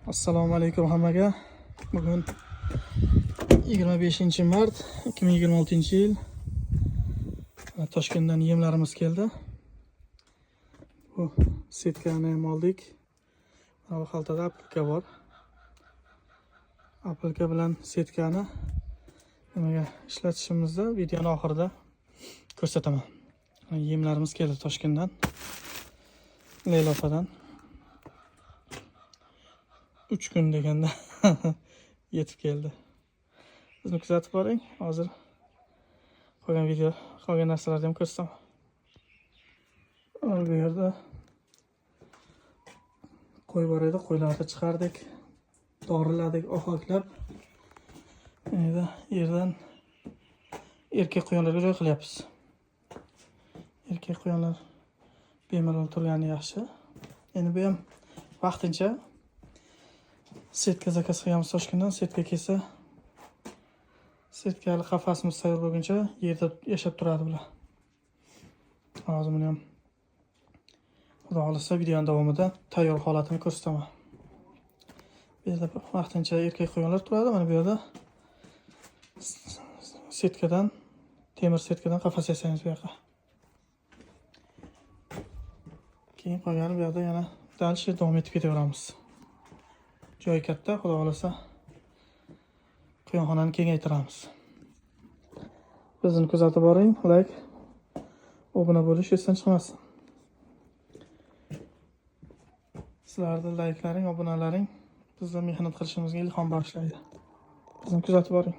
Assalomu alaykum hammaga. Bugun 25 mart 2026 yil. Toshkentdan yemlarimiz keldi. Bu setkani ham oldik. Mana bu xaltada apilka bor. Apilka bilan setkani nimaga ishlatishimizni videoni oxirida ko'rsataman. Mana yemlarimiz keldi Toshkentdan. Leyla opadan. 3 kun deganda yetib keldi. Bizni kuzatib boring. Hozir qolgan video, qolgan narsalarni ham ko'rsataman. Mana bu yerda qo'y bor edi, qo'ylarni chiqardik. Doriladik, oqoklab. Endi yerdan erkak quyonlarga joy qilyapmiz. Erkak quyonlar bemalol turgani yaxshi. Endi bu ham vaqtincha setka zakaz qilganmiz Toshkentdan. Setka kelsa, setkali qafasimiz tayyor bo'lguncha yerda yashab turadi bular. Hozir buni ham, Xudo xohlasa, videoni davomida tayyor holatini ko'rsataman. Bu yerda vaqtincha erkak quyonlar turadi. Mana bu yerda setkadan, temir setkadan qafas yasaymiz bu yoqqa. Keyin qolgani bu yoqda yana дальше davom etib ketaveramiz. Joy katta, Xudo xohlasa, quyonxonani kengaytiramiz. Bizni kuzatib boring, layk, obuna bo'lish esdan chiqmasin. Sizlarni layklaring, obunalaring bizni mehnat qilishimizga ilhom bag'ishlaydi. Bizni kuzatib boring.